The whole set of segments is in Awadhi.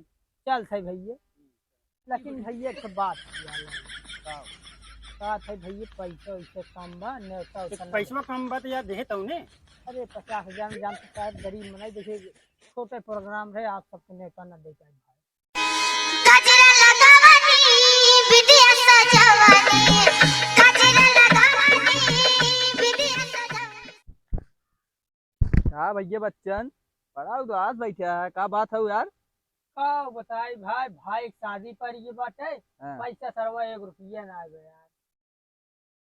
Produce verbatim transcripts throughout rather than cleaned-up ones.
चल सही भैया, लेकिन भैया एक ठे बात किया ला। का? बात है भैया, पैसा वैसा कम बा, नेवता तो वैसा ना पैसवा बा। कम बा तो यार देहे तौने। अरे पचास हजार में जानते साहब, गरीब मनई, देखिए छोटे प्रोग्राम रहे, आप सबके नेवता ना दे पाए भाई। गजरा लगावनी, बिंदिया सजावनी, गजरा लगावनी, बिंदिया सजावनी। का भैया बच्चन, बड़ा उदास बैठा है, का बात है यार? का बताई भाई, भाई के शादी पड़ गई बाटे, हाँ। पैसा सरवा एक रुपया ना आवे यार।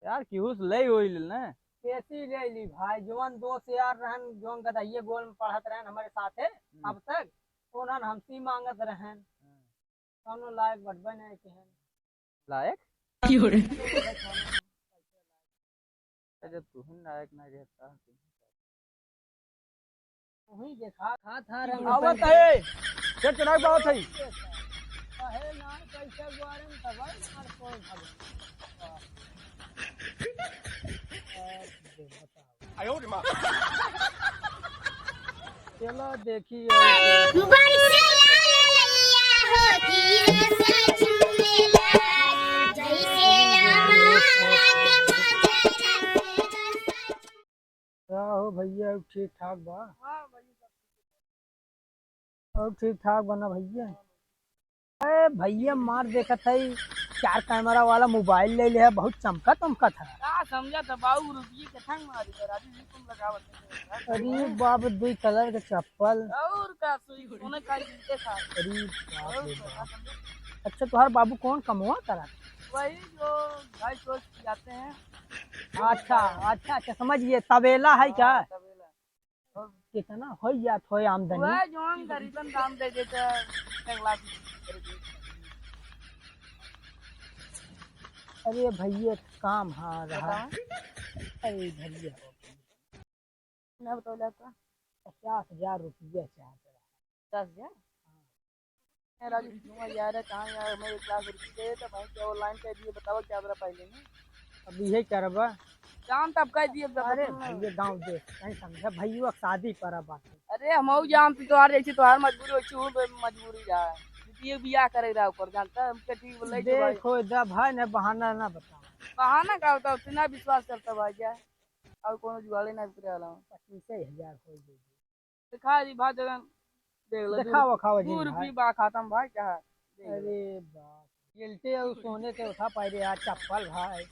यार केहू से ले होई ले ना। कैसी ले ली भाई, जवन दोस्त यार रहन, जवन गदहिया गोल में पढ़त रहन हमारे साथे हम्म। अब तक, उन्हन हमसे ही मांगत रहन। हाँ। कौनो लायक बटबे नहीं के हैं। लायक? क्यों रे? अरे तू ही लायक ना रहता। वही देखा, खा था रंग आवत पेंट। है। चेक चढ़ाई बात है। कहे ना पैसा गुआरे में तबाही मार कोई भाग। चलो देखिए। बरसे लाल लैया होती है से झूमेला, जैसे रामा के मजरा से बरसा। का हो भैया, ठीक ठाक बा? हाँ भैया, सब ठीक है। और ठीक ठाक बना भैया? अरे भैया, मार देखत है, चार कैमरा वाला मोबाइल ले ले है, बहुत चमका चमकत है। का समझा था बाबू, रुपये के ठंग मारी है, राजू जी तुम लगावत है। अरे बाप, दुई कलर के चप्पल। और का सुई, सोने का जूते था। अरे बाप और रे का बाप। समझा? अच्छा, तुम्हार बाबू कौन कमवा करा? वही जो भाई चोर जाते हैं। अच्छा, अच्छा, अच्छा, समझ गए, तबेला है क्या? हाँ, तबेला। कितना हो जात हो आमदनी? वह जौन गरीबन दान दे देते, एक लाख। अरे भैया, काम हाँ रहा। बताओ। अरे भैया। ना बताओ, जाता। पचास हजार रुपया चाहत रहा। पचास हजार? ए, राजू, क्यों है यार, कहाँ यार, हमें एक लाख रुपये दे, तो भाई क्या online कर दिए, बताओ क्या बड़ा पाई लेंगे? अब यही करबा। काम तब कर दिए, अब अरे बताओ ना। भैया, गाँव देख, कहीं समझा, भैया शादी पर बात है। अरे, हम जान तू तोहार जैसे तोहार मजबूरी, वैसे वो मजबूरी रहा है। ये बियाह करे रहा ऊपर, जानता है, हम क्या ठीक बोले, जो भाई। देखो, दा भाई ने बहाना ना बताओ। बहाना का होता है, उतना विश्वास करता भाई क्या? और कोनो जुगाड़े ना फिर आला। पच्चीस हजार हो गई। दिखा दी भाई, जगन देख लो, दिखावा, खावा दू जी, रुपये भाई। बा खाता में भाई, क्या है? देख लो। अरे बाप, गिल्टी और सोने के उठा पाई रे यार, चप्पल भाई।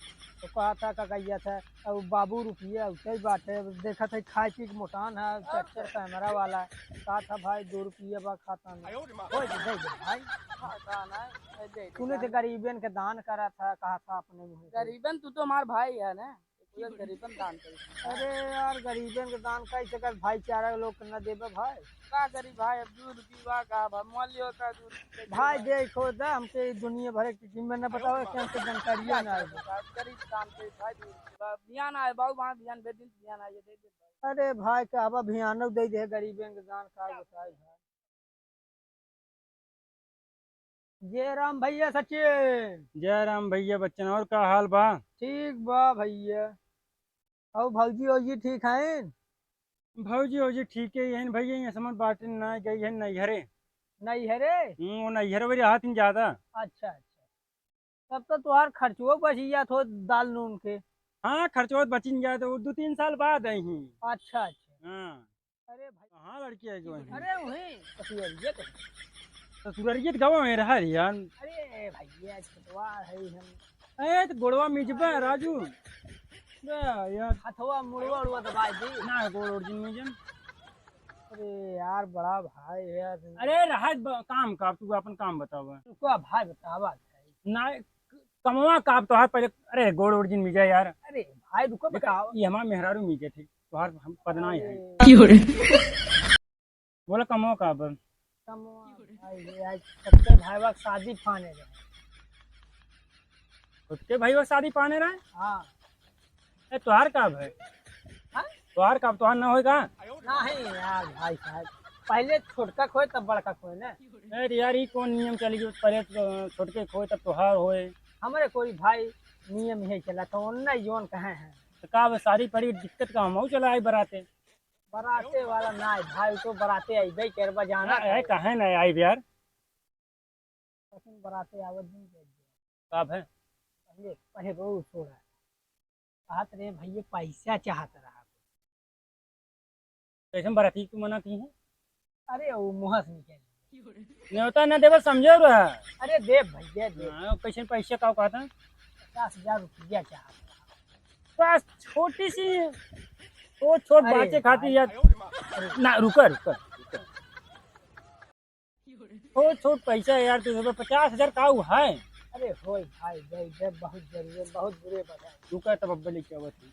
तो कहा था का कहिया था, अब बाबू रुपये उठे ही बाटे, अब देखा था खाए पी के मोटान है, हाँ। चच्चर कैमरा वाला, कहा था भाई दो रुपये बा खाता में। आयो रे माँ। हो दे, दे दे भाई। खाता ना, दे दे तूने तो भाई। गरीबन के दान करा था, कहा था अपने मुँह से। गरीबन, तू तो हमार भाई है ना। पूरा गरीबन दान करी। अरे यार, गरीबन के दान कई सकत, भाईचारा के लोग के न देबे भाई। का करी भाई, अब दू रुपये बा का भाई, मान लियो का दू रुपये भाई। देखो दा, हमके दुनिया भर के कीमत न बताओ कि हमके जानकारिये ना है। गरीब दान के भाई, दू रुपये बा, बिहान आए बाबू, वहाँ बिहान भेज दिन, बिहान आइए, दे दे भाई। अरे भाई, का अब बिहानो दे दे गरीबन के दान, का बताए भाई। जय राम भैया सचिन। जय राम भैया बच्चन, और का हाल बा? ठीक बा भैया। और भौजी औजी ठीक हैं? भौजी औजी ठीक है, यही भैया, ये समझ बाटे ना गई है नैहरे। नैहरे? हम्म, वो नैहरे वाली हाथ में ज्यादा। अच्छा, अच्छा। तब तो तुहार खर्चो बची जात हो दाल नून के। हाँ, खर्चो बची जात हो, दो तीन साल बाद आई ही। अच्छा, अच्छा। हाँ। अरे भाई। कहाँ लड़की है जो है? अरे वहीं, ससुररिये के। ससुररिये के गाँव में रहा रे यार। अरे भैया, छोटवा है हम। ए, तो गोड़वा मिजबा, राजू। बे यार। हथवा मुड़वा उड़वा दबाई दी। ना, गोड़ उड़ जिन मिजन। अरे यार, बड़ा भाई है यार। अरे रहा ब-, काम का, तू अपन काम बतावा। तू का भाई बतावा। ना, कमवा का आप तोहार पहले, अरे गोड़ उड़ जिन मिजा यार। अरे भाई रुको, देखा, बताओ। ये हमार मेहरारू मिजे थे, तोहार हम पदनाई है। अरे। क्यों रे? बोला कमवा का अब? कमवा, भाई, ये आज छोटके भाई बा शादी पाने रहे। छोटके भाई बा शादी पाने रहे? हाँ। ए, तोहार का भाई? हाँ? तोहार का, तोहार ना होए का? नहीं यार भाई साहब, पहले छोटका खोए तब बड़का खोए ना। अरे यार, ई कौन नियम चली गई? पहले तो छोटके खोए तब तोहार होए। हमरे कोई भाई नियम यही चला, तो उनने योन कहे हैं। तो का अब शादी पड़ी, दिक्कत का, हम चला आई बराते। बराते वाला ना है भाई, तो बराते आई भाई, केरबा जाना है, है। काहे ना आई यार? लेकिन बराते आवत दिन दे दिया। का भे? पहले, पहले बहुत छोड़ा। कहत रहे भैया पैसा चाहत रहा। कैसन बराती तू मना की है? अरे वो मुँह से निकल। न्योता न देवे समझे रहा। अरे दे भैया दे। हाँ, कैसे पैसा का कहता? पचास हजार रुपया चाहत रहा। बस छोटी सी, वो छोट अरे बाचे खाती भाई। यार। ना, रुका, रुका, रुका। छोट, छोट पैसा है यार, तू सब पचास हजार का हुआ है? अरे होय भाई, दे, दे, बहुत जरूरी है, बहुत बुरे बता। रुका, तब अब्बे लेके आवत है।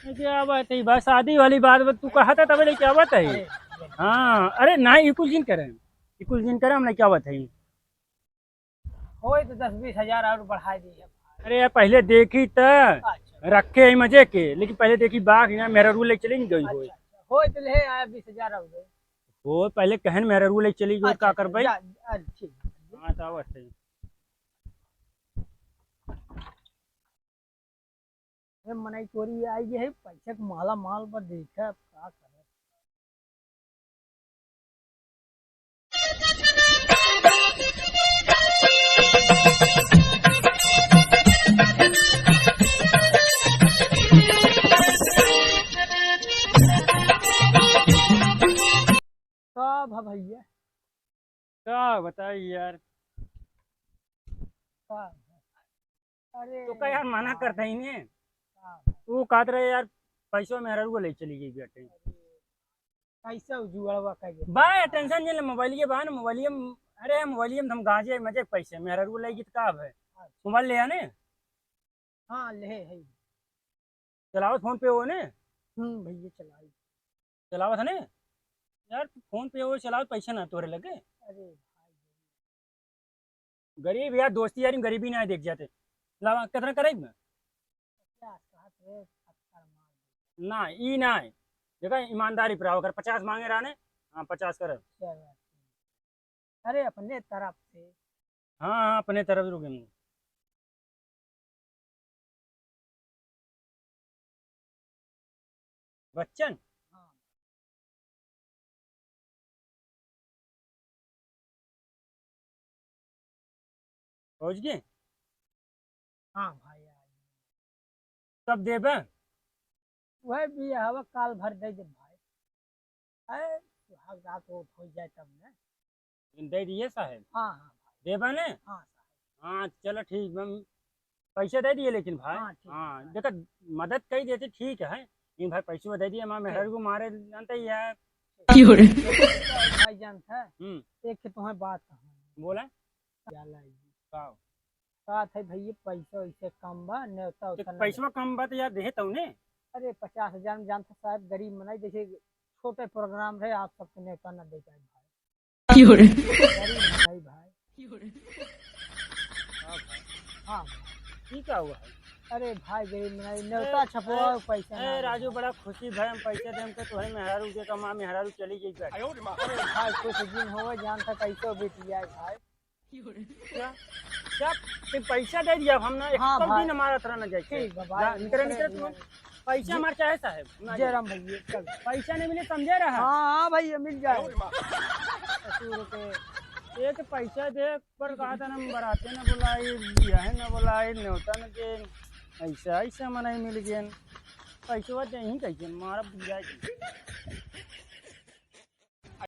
लेके आवत है, बस शादी वाली बात, बस तू कहा था तब लेके आवत है। अरे, अरे। हाँ, अरे ना, ई कुल जिन करे, ई कुल जिन करे, हम लेके आवत है। होय तो दस बीस हजार और बढ़ा दी है। अरे यार, पहले देखी त। अच्छा। रखे ही मजे के, लेकिन पहले देखी बाघ यहाँ मेहरारू ले चली गई होय। अच्छा, अच्छा। होय तो ले आया बीस हजार और दे। होय पहले कहन मेहरारू ले चली गई, अच्छा, का अच्छा, करबे? जा, अरे ठीक है। हाँ, तो आवत है। ए, मनई चोरी आई है, पैसा के माला माल पर देखा, का करे। का भा भैया? का बताई यार? का? अरे तो का यार मना यार। करता ही ने? का? वो कहत रहे यार, पैसो मेहरारू को ले चली गई बेटे। अरे, कैसे जुड़वा कर दे? बा, टेंशन जे ले, मोबाइल ये बा ना, मोबाइल ये, अरे मोबाइल ये में हम गांजे मजे के पैसे, मेहरारू को ले गई तो का है? अच्छा। मोबाइल ले आने? हाँ, ले है। चलावत फोन पे हो ने? हम्म, भैया चलाई। चलावत है ने? यार, तू फोन पे हो, चलावत पैसा ना तोरे लगे। अरे भाई। गरीब यार, दोस्ती यारी में गरीबी ना देख जाते। लावा, कितना करे में? पचास का हाथ रे, पत्थर मार दे। ना, ई ना है। देखा, ईमानदारी पर आओ, अगर पचास मांगे रहने, हाँ, पचास करे। चलो। अरे, अपने तरफ से। हाँ, हाँ, अपने तरफ रुके। बच्चन? हाँ। पहुँच गए? हाँ भाई, आ गए। कब देबे? वह भी हवा काल भर दे दे भाई। अरे, सुहाग रात वो हो जाए तब न। दे दिए साहेब? हाँ, हाँ भाई। देबा ने? हाँ साहेब। हाँ, चलो ठीक बा। पैसा दे दिए लेकिन भाई। हाँ, ठीक हाँ, है। देखा, मदद कई देते ठीक है, लेकिन भाई पैसवा दे दिए, हमारे मेहरारू को मारे जानते ही है। क्यों रे? भाई जानता है? हम्म। एक तो तुम्हें बात कहूँ। बोला? का? का है भैया, पैसा वैसे कम बा, न्योता तो उतना पैसवा कम बा तो यार देहे तौने। अरे पचास हजार में जानता साहेब, गरीब मनई, जैसे छोटे प्रोग्राम रहे, आप सबके न्योता ना दे पाए भाई। क्यों रे? गरीब मनई भाई। हाँ भाई। हाँ भाई। ठीक है हुआ है। अरे भाई, गरीब मनई, न्योता ए, छपवा ए, पैसा ए, ना राजू, बा। बड़ा खुशी भाई, हम पैसा देम के तोहरे मेहरारू के कमा, मेहरारू चली गई बा। अरे भाई, कुछ दिन होवे, जानता कैसे बीत जाए भाई। क्या? क्या? ते पैसा दे दिया, हम ना एक हाँ कम भाई। दिन हमारा तरह ना जाए। ठीक बा भाई, जा, निकले, निकले निकले तुम। निकले। पैसा जी। हमार चाहे साहेब, ना जय जाए। राम भैया, चल। पैसा नहीं मिले, समझे रहा? हाँ, हाँ भैया, मिल जाए। ससुर के। ये तो पैसा दे, पर कहा था ना, हम बराते ना बुलाई, बियाहे ना बुलाई, न्योता ना दे। ऐसा, ऐसा मनई मिल गए। पैसवा दे ही कैसे, मारा बुझाए।